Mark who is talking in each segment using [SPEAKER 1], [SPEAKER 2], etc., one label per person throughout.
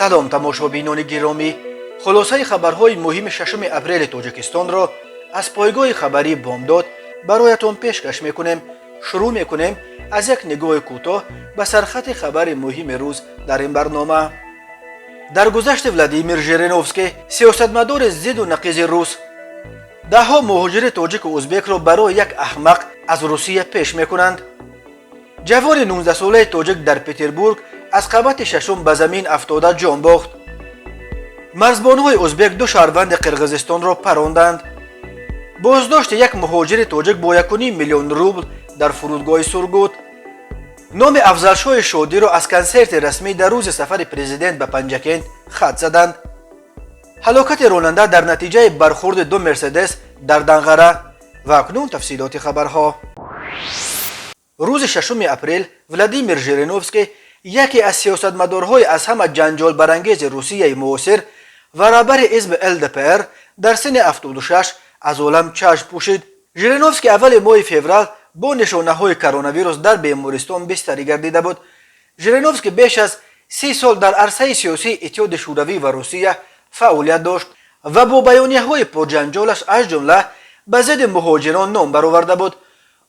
[SPEAKER 1] Салом, тамошобинони гиромӣ! Хулосаи хабарҳои муҳими 6 апрели Тоҷикистонро аз пойгоҳи хабарии «Бомдод» бароятон пешкаш мекунем. Шурӯъ мекунем аз як нигоҳи кӯтоҳ ба сархати хабари муҳими рӯз дар ин барнома. Даргузашти Владимир Жириновский, сиёсатмадори зидду нақизи рус. Даҳҳо муҳоҷири тоҷику узбекро барои як аҳмақ аз Русия пеш мекунанд. Ҷавони 19-солаи тоҷик дар Петербург аз қабати шашум ба замин афтода ҷон бохт. Марзбонҳои узбек ду шаҳрванди Қирғизистонро паронданд. Боздошти як муҳоҷири тоҷик бо 1,5 миллион рубл дар фурудгоҳи Сургут. Номи Афзалшоҳи Шодиро аз консерти расмӣ дар рӯзи сафари президент ба Панҷакент хат заданд. Ҳалокати ронанда дар натиҷаи бархурди ду «Мерседес» дар Данғара. Ва акнун тафсилоти хабарҳо. Рӯзи 6 апрел Владимир Жириновский, яке аз сиёсатмадорҳои аз ҳама ҷанҷолбарангези Русияи муосир ва раҳбари ҳизби ЛДПР, дар синни 76 аз олам чашм пӯшид. Жириновский аввали моҳи феврал бо нишонаҳои коронавирус дар бемористон бистарӣ гардида буд. Жириновский беш аз 30 сол дар арсаи сиёсии Иттиҳоди Шӯравӣ ва Русия фаъолият дошт ва бо баёнияҳои пурҷанҷолаш, аз ҷумла ба зидди муҳоҷирон, ном бароварда буд.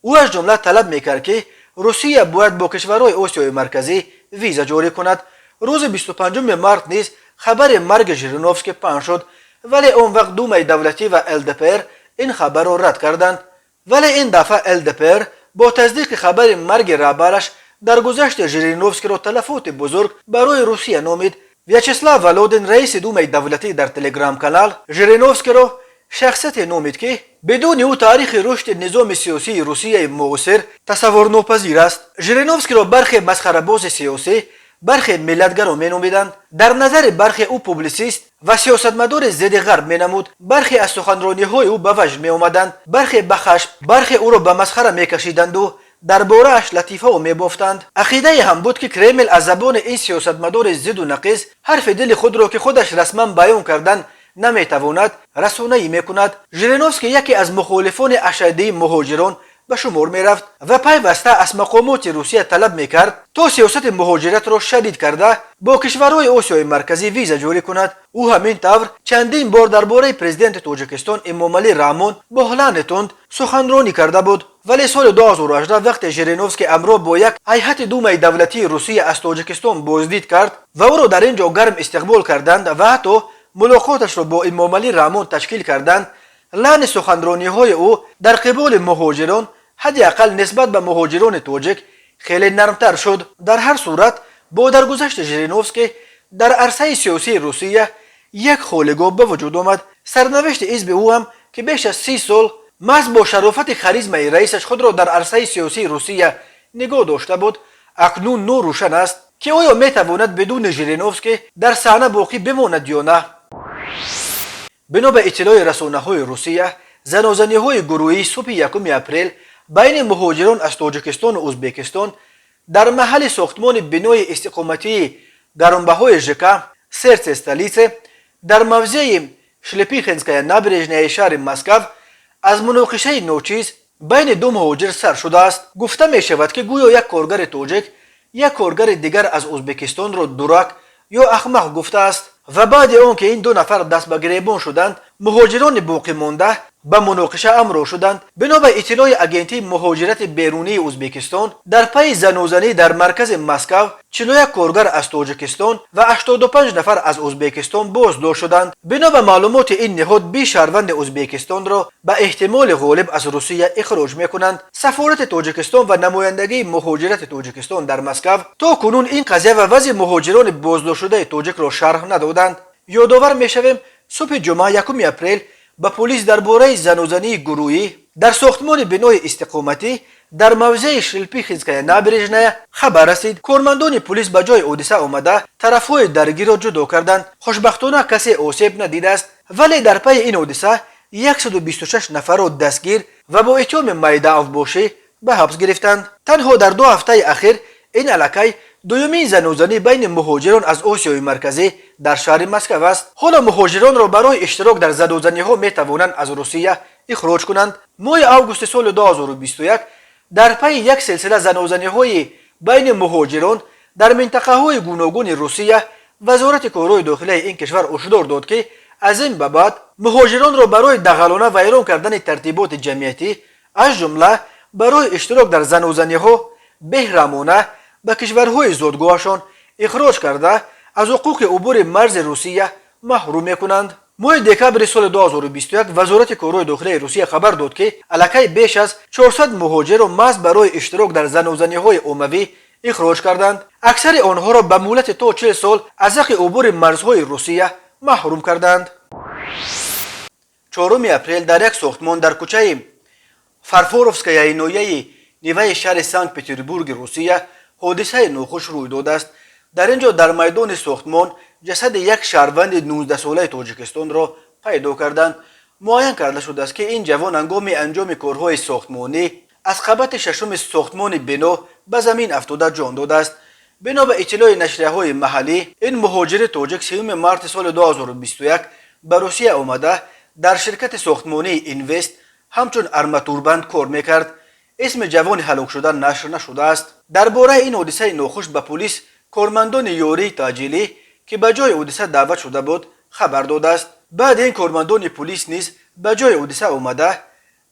[SPEAKER 1] Ӯ аз ҷумла талаб мекард, ки Русия бояд бо кишварҳои Осиёи Марказӣ виза ҷорӣ кунад. Рӯзи 25 март низ хабари марги Жириновский паҳн шуд, вале он вақт Думаи давлатӣ ва ЛДПР ин хабарро рад карданд. Вале ин дафъа ЛДПР бо тасдиқи хабари марги раҳбараш даргузашти Жириновскиро талафоти бузург барои Русия номид. Вячеслав Володин, раиси Думаи давлатӣ, дар телеграм-канал Жириновскиро шахсияте номид, ки бидуни ӯ таърихи рушди низоми сиёсии Русияи муосир тасаввурнопазир аст. Жириновскиро бархе масхарабози сиёсӣ, бархе миллатгаро меномиданд. Дар назари бархе ӯ публисист ва сиёсатмадори зидди ғарб менамуд. Бархе аз суханрониҳои ӯ ба ваҷд меомаданд, бархе ба хашм, бархе ӯро ба масхара мекашиданду дар борааш латифао мебофтанд. Ақидае ҳам буд, ки Кремл аз забони ин сиёсатмадори зидду нақиз ҳарфи дили худро, ки худаш расман баён кардан наметавонад, расонаӣ мекунад. Жириновский яке аз мухолифони ашаддии муҳоҷирон ба шумор мерафт ва пайваста аз мақомоти Русия талаб мекард, то сиёсати муҳоҷиратро шадид карда, бо кишварҳои Осиёи Марказӣ виза ҷорӣ кунад. Ӯ ҳамин тавр чандин бор дар бораи президенти Тоҷикистон Эмомалӣ Раҳмон бо лаҳни тунд суханронӣ карда буд. Вале соли 2018, вақте Жириновский ҳамроҳ бо як ҳайати Думаи давлатии Русия аз Тоҷикистон боздид кард ва ӯро дар ин ҷо гарм истиқбол карданд ва ҳатто мулоқоташро бо Эмомалӣ Раҳмон ташкил карданд, лаҳни суханрониҳои ӯ дар қиболи муҳоҷирон, ҳадди ақал нисбат ба муҳоҷирони тоҷик, хеле нармтар шуд. Дар ҳар сурат, бо даргузашти Жириновский дар арсаи сиёсии Русия як холигоҳ ба вуҷуд омад. Сарнавишти ҳизби ӯ ҳам, ки беш аз 30 сол маҳз бо шарофати харизмаи раисаш худро дар арсаи сиёсии Русия нигоҳ дошта буд, акнун норӯшан аст, ки оё метавонад бидуни Жириновский дар саҳна боқӣ бимонад ё на. Бино ба иттилои расонаҳои Русия, занозаниҳои гурӯҳии субҳи 1 апрел байни муҳоҷирон аз Тоҷикистону Ӯзбекистон дар маҳалли сохтмони бинои истиқоматии гаронбаҳои ЖК «Сердце столицы» дар мавзеи Шлепихинская набережная шаҳри Москав аз муноқишаи ночиз байни ду муҳоҷир сар шудааст. Гуфта мешавад, ки гӯё як коргари тоҷик як коргари дигар аз Ӯзбекистонро дурак ё ахмақ гуфтааст ва баъди он ки ин ду нафар даст ба гиребон шуданд, муҳоҷирони боқимонда ба муноқиша ҳамроҳ шуданд. Бино ба иттилои Агентии муҳоҷирати берунии Ӯзбекистон, дар пайи занозанӣ дар маркази Москав 41 коргар аз Тоҷикистон ва 85 нафар аз Ӯзбекистон боздошт шуданд. Бино ба маълумоти ин ниҳод, 20 шаҳрванди Ӯзбекистонро ба эҳтимоли ғолиб аз Русия ихроҷ мекунанд. Сафорати Тоҷикистон ва намояндагии муҳоҷирати Тоҷикистон дар Москав то кунун ин қазия ва вазъи муҳоҷирони боздоштшудаи тоҷикро шарҳ надоданд. Ёдовар мешавем, субҳи ҷумъа, 1 апрел, ба полис дар бораи занозании гурӯҳӣ дар сохтмони бинои истиқоматӣ дар мавзеи Шелепихинская набережная хабар расид. Кормандони полис ба ҷои ҳодиса омада, тарафҳои даргирро ҷудо карданд. Хушбахтона, касе осеб надидааст, вале дар пайи ин ҳодиса 126 нафарро дастгир ва бо иттиҳоми майдаавбошӣ ба ҳабс гирифтанд. Танҳо дар 2 ҳафтаи ахир ин аллакай дуюмин занозанӣ байни муҳоҷирон аз Осиёи Марказӣ дар шаҳри Москав аст. Ҳоло муҳоҷиронро барои иштирок дар занозаниҳо метавонанд аз Русия ихроҷ кунанд. Моҳи августи соли 2021 дар пайи як силсила занозаниҳои байни муҳоҷирон дар минтақаҳои гуногуни Русия Вазорати корҳои дохилаи ин кишвар ҳушдор дод, ки аз ин ба баъд муҳоҷиронро барои дағалона вайрон кардани тартиботи ҷамъиятӣ, аз ҷумла барои иштирок дар занузаниҳо, беҳрамона ба кишварҳои зодгоҳашон ихроҷ карда, аз ҳуқуқи убури марзи Русия маҳрум мекунанд. Моҳи декабри соли 2021 Вазорати корҳои дохилаи Русия хабар дод, ки аллакай беш аз 400 муҳоҷирро маҳз барои иштирок дар занузаниҳои оммавӣ ихроҷ карданд. Аксари онҳоро ба муҳлати то 40 сол аз ҳаққи убури марзҳои Русия маҳрум карданд. 4 апрел дар як сохтмон дар кӯчаи Фарфоровскаяи ноҳияи Неваи шаҳри Санкт Петербурги Русия ҳодисаи нохуш рӯй додааст. Дар ин ҷо дар майдони сохтмон ҷасади як шаҳрванди 19-солаи Тоҷикистонро пайдо карданд. Муайян карда шудааст, ки ин ҷавон ҳангоми анҷоми корҳои сохтмонӣ аз қабати шашуми сохтмони бино ба замин афтода ҷон додааст. Бино ба иттилои нашрияҳои маҳаллӣ, ин муҳоҷири тоҷик 3 марти соли 2021 ба Русия омада, дар ширкати сохтмонии Инвест ҳамчун арматурбанд кор мекард. Исми ҷавони ҳалокшуда нашр нашудааст. Дар бораи ин ҳодисаи нохуш ба пулис кормандони ёрии таъҷилӣ, ки ба ҷои ҳодиса даъват шуда буд, хабар додааст. Баъди ин кормандони пулис низ ба ҷои ҳодиса омада,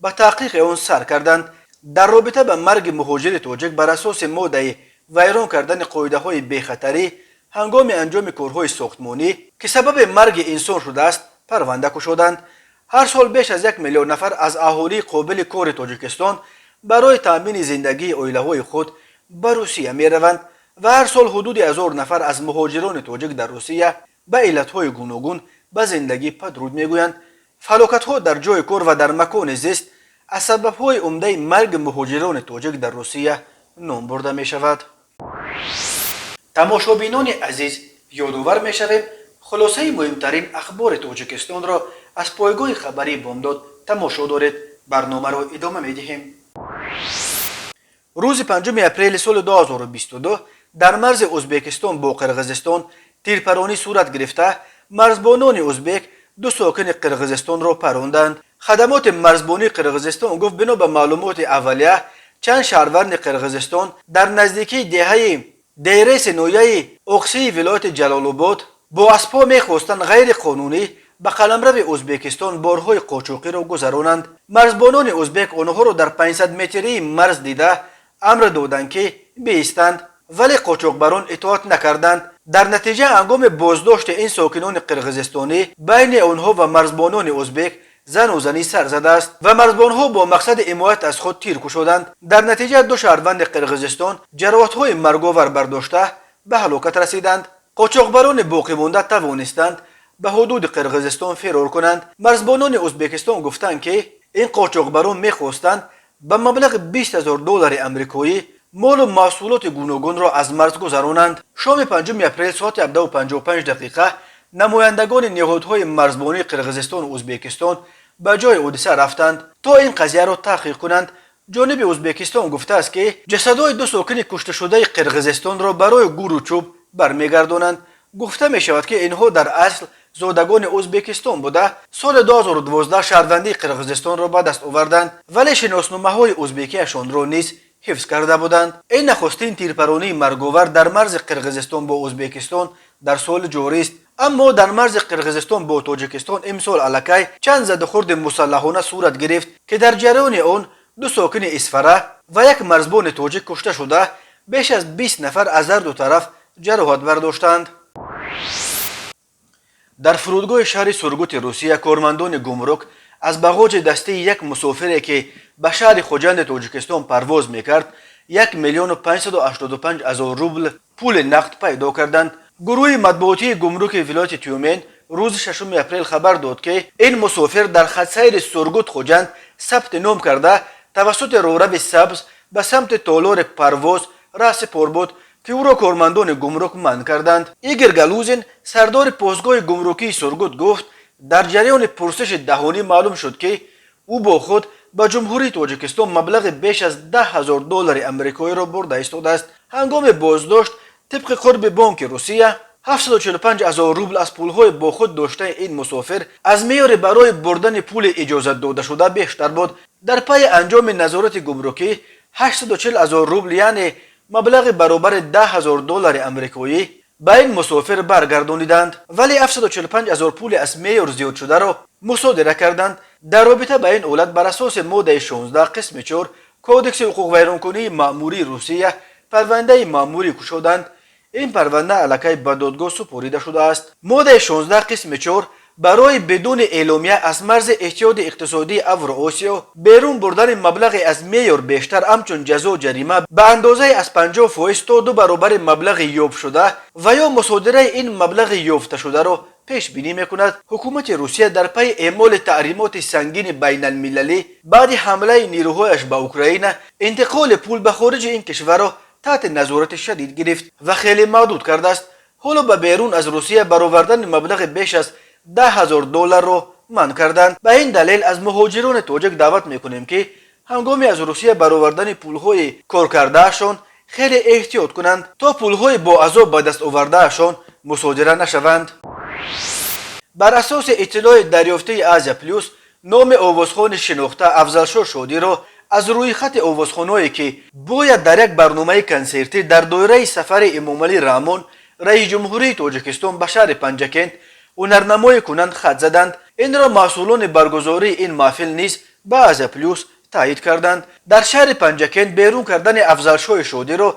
[SPEAKER 1] ба таҳқиқи он сар карданд. Дар робита ба марги муҳоҷири тоҷик бар асоси моддаи вайрон кардани қоидаҳои бехатарӣ ҳангоми анҷоми корҳои сохтмонӣ, ки сабаби марги инсон шудааст, парванда кушоданд. Ҳар сол беш аз 1 миллион нафар аз аҳолии қобили кори Тоҷикистон барои таъмини зиндагии оилаҳои худ ба Русия мераванд ва ҳар сол ҳудуди 1000 нафар аз муҳоҷирони тоҷик дар Русия ба иллатҳои гуногун ба зиндагӣ падруд мегӯянд. Фалокатҳо дар ҷои кор ва дар макони зист аз сабабҳои умдаи марги муҳоҷирони тоҷик дар Русия ном бурда мешавад. Тамошобинони азиз, ёдовар мешавем, хулосаи муҳимтарин ахбори Тоҷикистонро аз пойгоҳи хабарии Бомдод тамошо доред. Барномаро идома медиҳем. Рӯзи 5 апрели соли 2022 дар марзи Ӯзбекистон бо Қирғизистон тирпаронӣ сурат гирифта, марзбонони ӯзбек ду сокини Қирғизистонро паронданд. Хадамоти марзбонии Қирғизистон гуфт, бино ба маълумоти аввалия, чанд шаҳрванди Қирғизистон дар наздикии деҳаи Дереси ноҳияи Оқсии вилояти Ҷалолобод бо аспҳо мехостанд ғайриқонунӣ ба қаламрави Ӯзбекистон борҳои қочоқиро гузаронанд. Марзбонони ӯзбек онҳоро дар 500 метрии марз дида, амр доданд, ки биистанд, вале қочоқбарон итоат накарданд. Дар натиҷа ҳангоми боздошти ин сокинони қирғизистонӣ байни онҳо ва марзбонони ӯзбек занузанӣ сар задааст ва марзбонҳо бо мақсади ҳимоят аз худ тир кушоданд. Дар натиҷа ду шаҳрванди Қирғизистон ҷароҳатҳои марговар бардошта, ба ҳалокат расиданд. Қочоқбарони боқимонда тавонистанд ба ҳудуди Қирғизистон фирор кунанд. Марзбонони Ӯзбекистон гуфтанд, ки ин қочоқбарон мехостанд ба маблағи 20 000 доллари амрикоӣ молу маҳсулоти гуногунро аз марз гузаронанд. Шоми 5 апрел соати 17:55 дақиқа намояндагони ниҳодҳои марзбонии Қирғизистону Ӯзбекистон ба ҷои ҳодиса рафтанд, то ин қазияро таҳқиқ кунанд. Ҷониби Ӯзбекистон гуфтааст, ки ҷасадҳои ду сокини кушташудаи Қирғизистонро барои гӯру чӯб бармегардонанд. Гуфта мешавад, ки инҳо дар асл зодагони Ӯзбекистон буда, соли 2012 шаҳрвандии Қирғизистонро ба даст оварданд, вале шиносномаҳои ӯзбекиашонро низ ҳифз карда буданд. Ин нахустин тирпаронии марговар дар марзи Қирғизистон бо Ӯзбекистон дар соли ҷорист. Аммо дар марзи Қирғизистон бо Тоҷикистон имсол аллакай чанд задухӯрди мусаллаҳона сурат гирифт, ки дар ҷараёни он ду сокини Исфара ва як марзбони тоҷик кушта шуда, беш аз 20 нафар аз ҳар ду тараф ҷароҳат бардоштанд. Дар фурудгоҳи шаҳри Сургути Русия кормандони гумрук аз бағоҷи дастии як мусофире, ки ба шаҳри Хуҷанди Тоҷикистон парвоз мекард, 1 миллиону 585 ҳазор рубл пули нақд пайдо карданд. Гурӯҳи матбуотии гумруки вилояти Тюмен рӯзи 6 апрел хабар дод, ки ин мусофир дар хатсайри Сургут Хуҷанд сабти ном карда, тавассути роҳрави сабз ба самти толори парвоз раҳсипор буд, ки ӯро кормандони гумрук манъ карданд. Игор Галузин, сардори постгоҳи гумрукии Сургут, гуфт, дар ҷараёни пурсиши даҳонӣ маълум шуд, ки ӯ бо худ ба Ҷумҳурии Тоҷикистон маблағи беш аз 10 000 доллари амрикоиро бурда истодааст. Ҳангоми боздошт тибқи қурби бонки Русия 745 ҳазор рубл аз пулҳои бо худ доштаи ин мусофир аз меъёри барои бурдани пули иҷозат додашуда бештар буд. Дар пайи анҷоми назорати гумрукӣ 840 ҳазор рубл, яъне маблағи баробари 10 000 доллари амрикоӣ. Ба ин мусофир баргардониданд, вале 745 ҳазор пули аз меъёр зиёдшударо мусодира карданд. Дар робита ба ин ҳолат бар асоси моддаи 16 қисми 4 Кодекси ҳуқуқвайронкунии маъмурии Русия парвандаи маъмурӣ кушоданд. Ин парванда аллакай ба додгоҳ супорида шудааст. Моддаи 16 қисми 4 барои бидуни эъломия аз марзи Иттиҳоди иқтисодии Авроосиё берун бурдани маблағи аз меъёр бештар ҳамчун ҷазо ҷарима ба андозаи аз 50% то 2 баробари маблағи ёфтшуда ва ё мусодираи ин маблағи ёфташударо пешбинӣ мекунад. Ҳукумати Русия дар пайи эъмоли таҳримоти сангини байналмилалӣ баъди ҳамлаи нерӯҳояш ба Украина интиқоли пул ба хориҷи ин кишварро таҳти назорати шадид гирифт ва хеле маҳдуд кардааст. Ҳоло ба берун аз Русия баровардани маблағи беш аз 10 000 долларро манъ карданд. Ба ин далел аз муҳоҷирони тоҷик даъват мекунем, ки ҳангоми аз Русия баровардани пулҳои коркардаашон хеле эҳтиёт кунанд, то пулҳои бо азоб ба даст овардаашон мусодира нашаванд. Бар асоси иттилои дарёфтии Азия Плюс, номи овозхони шинохта Афзалшоҳ Шодиро аз рӯи хати овозхоное, ки бояд дар як барномаи консертӣ дар доираи сафари Эмомалӣ Раҳмон, раиси ҷумҳурии Тоҷикистон, ба шаҳри Панҷакент ҳунарнамоӣ кунанд, хат заданд. Инро масъулони баргузории ин маҳфил низ ба Азия Плюс таъйид карданд. Дар шаҳри Панҷакент берун кардани Афзалшоҳи Шодиро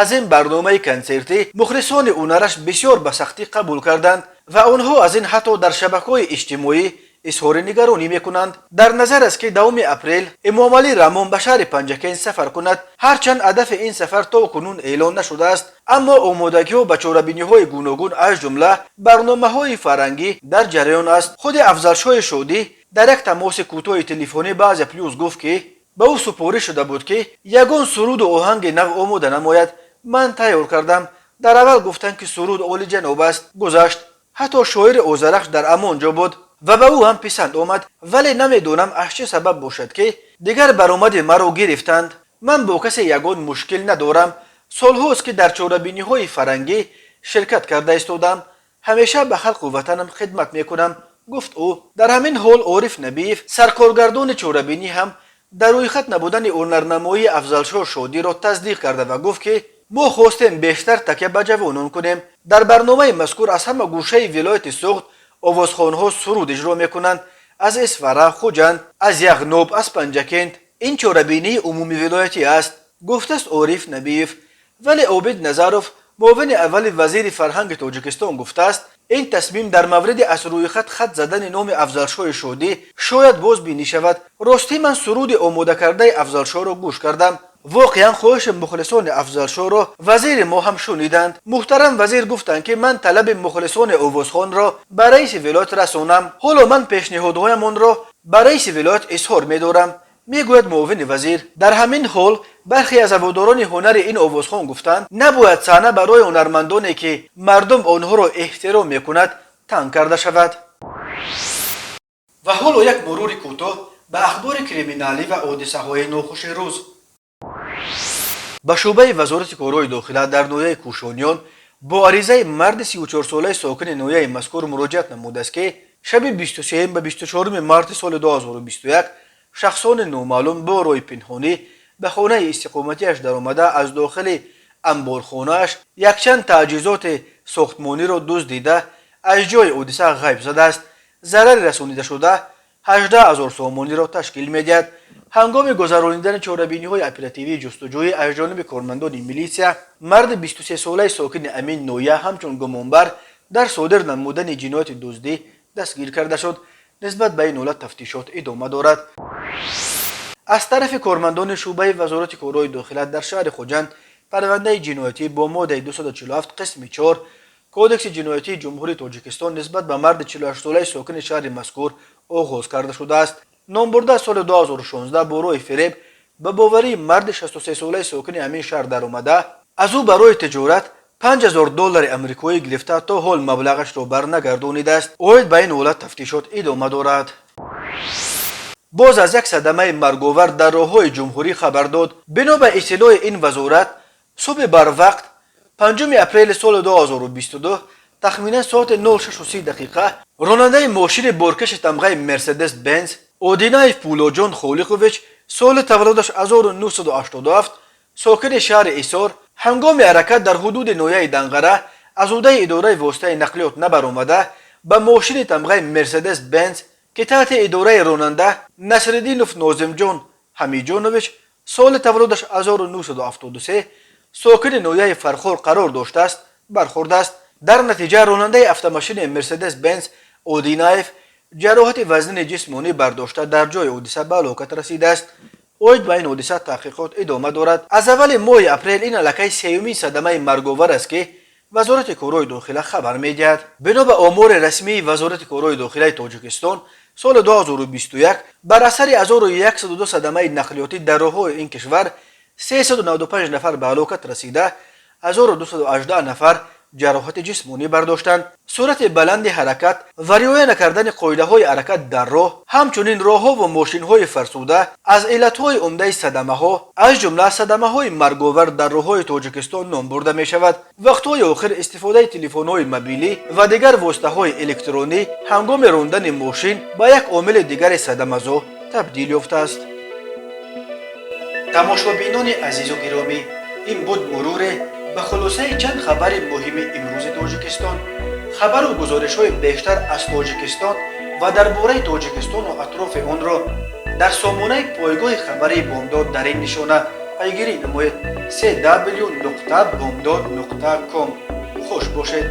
[SPEAKER 1] аз ин барномаи консертӣ мухлисони ҳунараш бисёр ба сахтӣ қабул карданд ва онҳо аз ин ҳатто дар шабакаҳои иҷтимоӣ изҳори нигаронӣ мекунанд. Дар назар аст, ки 10-уми апрел Эмомалӣ Раҳмон ба шаҳри Панҷакент сафар кунад. Ҳарчанд ҳадафи ин сафар то кунун эълон нашудааст, аммо омодагиҳо ба чорабиниҳои гуногун, аз ҷумла барномаҳои фарҳангӣ, дар ҷараён аст. Худи Афзалшоҳи Шодӣ дар як тамоси кӯтоҳи телефонӣ ба Азия Плюс гуфт, ки ба ӯ супориш шуда буд, ки ягон суруду оҳанги нав омода намояд. «Ман тайёр кардам. Дар аввал гуфтанд, ки суруд олиҷаноб аст, гузашт. Ҳатто шоири Озарахш дар ҳамон ҷо буд ва ба ӯ ҳам писанд омад. Вале намедонам, аз чӣ сабаб бошад, ки дигар баромади маро гирифтанд. Ман бо касе ягон мушкил надорам. Солҳост, ки дар чорабиниҳои фарҳангӣ ширкат карда истодам, ҳамеша ба халқу ватанам хидмат мекунам», гуфт ӯ. Дар ҳамин ҳол Ориф Набиев, саркоргардони чорабинӣ, ҳам дар рӯйхат набудани ҳунарнамоии Афзалшоҳ Шодиро тасдиқ карда ва гуфт, ки мо хостем бештар такя ба ҷавонон кунем. Дар барномаи мазкур аз ҳама гӯшаи вилояти Суғд овозхонҳо суруд иҷро мекунанд: аз Исфара, Хуҷанд, аз Яғноб, аз Панҷакент. Ин чорабинии умумивилоятӣ аст, гуфтааст Ориф Набиев. Вале Обид Назаров, муовини аввали вазири фарҳанги Тоҷикистон, гуфтааст, ин тасмим дар мавриди аз рӯйхат хат задани номи Афзалшоҳи Шодӣ шояд бозбинӣ шавад. «Ростӣ, ман суруди омодакардаи Афзалшоҳро гӯш кардам. Воқеан, хоҳиши мухлисони Афзалшоҳро вазири мо ҳам шуниданд. Муҳтарам вазир гуфтанд, ки ман талаби мухлисони овозхонро ба раиси вилоят расонам. Ҳоло ман пешниҳодҳоямонро ба раиси вилоят изҳор медорам», мегӯяд муовини вазир. Дар ҳамин ҳол бархе аз ҳаводорони ҳунари ин овозхон гуфтанд, набояд саҳна барои ҳунармандоне, ки мардум онҳоро эҳтиром мекунад, танг карда шавад. Ва ҳоло як мурури кӯтоҳ ба ахбори криминалӣ ва ҳодисаҳои нохуши рӯз. Ба шӯъбаи Вазорати корҳои дохила дар ноҳияи Кӯшониён бо аризаи марди 34-солаи сокини ноҳияи мазкур муроҷиат намудааст, ки шаби 23 ба 24 марти соли 2021 шахсони номаълум бо роҳи пинҳонӣ ба хонаи истиқоматиаш даромада, аз дохили амборхонааш якчанд таҷҳизоти сохтмониро дуздида, аз ҷои ҳодиса ғайб задааст. Зарари расонидашуда 18 ҳазор сомониро ташкил медиҳад. Ҳангоми гузаронидани чорабиниҳои оперативии ҷустуҷӯӣ аз ҷониби кормандони милитсия марди 23-солаи сокини ҳамин ноҳия ҳамчун гумонбар дар содир намудани ҷинояти дуздӣ дастгир карда шуд. Нисбат ба ин ҳолат тафтишот идома дорад. Аз тарафи кормандони шӯъбаи Вазорати корҳои дохила дар шаҳри Хуҷанд парвандаи ҷиноятӣ бо моддаи 247 қисми 4 Кодекси ҷиноятии Ҷумҳурии Тоҷикистон нисбат ба марди 48-солаи сокини шаҳри мазкур оғоз карда шудааст. Номбурда соли 2016 бо роҳи фиреб ба боварии марди 63-солаи сокини ҳамин шаҳр даромада, аз ӯ барои тиҷорат 5000 доллари амрикоӣ гирифта, то ҳол маблағашро барнагардонидааст. Оид ба ин ҳолат тафтишот идома дорад. Боз аз як садамаи марговар дар роҳҳои ҷумҳурӣ хабар дод. Бино ба иттилои ин вазорат, субҳи барвақт 5 апрели соли 2022 тахминан соати 06:30 дақиқа ронандаи мошини боркаши тамғаи Мерседес Бенз Одинаев Пулоҷон Холиқович, соли таваллудаш 1987, сокини шаҳри Исор, ҳангоми ҳаракат дар ҳудуди ноҳияи Данғара Аз ӯҳдаи идораи воситаи нақлиёт набаромада, ба мошини тамғаи Мерседес Бенз, ки таҳти идораи ронанда Насриддинов Нозимҷон Ҳамиҷонович, соли таваллудаш 1973, сокини ноҳияи Фархор қарор доштааст, бархӯрдааст. Дар натиҷа ронандаи автомошини Мерседес Бенз Одинаев ҷароҳати вазнини ҷисмонӣ бардошта, дар ҷои ҳодиса ба ҳалокат расидааст. Оид ба ин ҳодиса таҳқиқот идома дорад. Аз аввали моҳи апрел ин аллакай сеюмин садамаи марговар аст, ки Вазорати корҳои дохила хабар медиҳад. Бино ба омори расмии Вазорати корҳои дохилаи Тоҷикистон, соли 2021 бар асари 1102 садамаи нақлиётӣ дар роҳҳои ин кишвар 395 нафар ба ҳалокат расида, 1218 нафар ҷароҳати ҷисмонӣ бардоштанд. Суръати баланди ҳаракат ва риоя накардани қоидаҳои ҳаракат дар роҳ, ҳамчунин роҳҳо ва мошинҳои фарсуда аз иллатҳои умдаи садамаҳо, аз ҷумла садамаҳои марговар дар роҳҳои Тоҷикистон ном бурда мешавад. Вақтҳои охир истифодаи телефонҳои мобилӣ ва дигар воситаҳои электронӣ ҳангоми рондани мошин ба як омили дигари садамазо табдил ёфтааст. Тамошобинони азизу гиромӣ, ин буд муруре ба хулосаи чанд хабари муҳими имрӯзи Тоҷикистон. Хабару гузоришҳои бештар аз Тоҷикистон ва дар бораи Тоҷикистону атрофи онро дар сомонаи пойгоҳи хабарии Бомдод дар ин нишона пайгирӣ намоед: cw.bomdod.com. Хуш бошед.